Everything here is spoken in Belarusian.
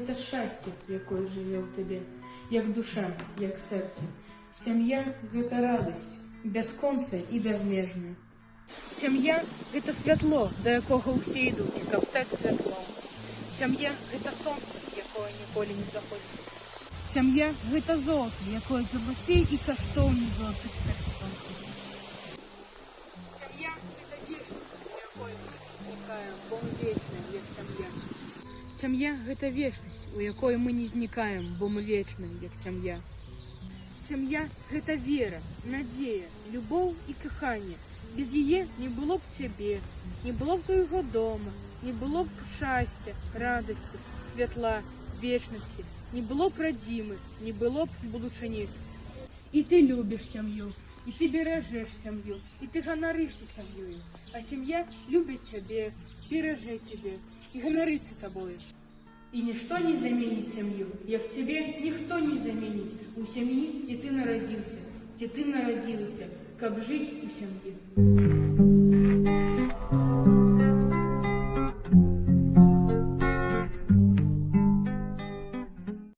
гэта шчасце, якое жыве ў табе, як душа, як сэрца. Сям'я гэта радасць, бясконцая і бязмежная. Сям'я гэта святло, да якога ўсе ідуць, каб стаць святлом. Сям'я гэта сонца, якое ніколі не заходзіць. Сям'я гэта золата, якое залацей і каштоўней залатых пярсцёнкаў. Сям'я гэта вечнасць, у якой мы не знікаем, бо мы вечныя, як сям'я. Сям'я гэта вечнасць, у якой мы не знікаем, бо мы вечныя, як сям'я. Сям'я гэта вера, надзея, любоў і каханне. Без яе не было б цябе, не было б твайго дома, не было б шчасця, радасці, святла, вечнасці, не было б радзімы, не было б будучыні. І ты любіш сям'ю, і ты беражэш сям'ю, і ты ганарышся сям'ёю. А сям'я любіць цябе, беражэ цябе і ганарыцца табою. І нішто не заменіць сям'ю, як цябе ніхто не заменіць у сям'і, дзе ты нарадзіўся, дзе ты нарадзілася, каб жыць у сям'і.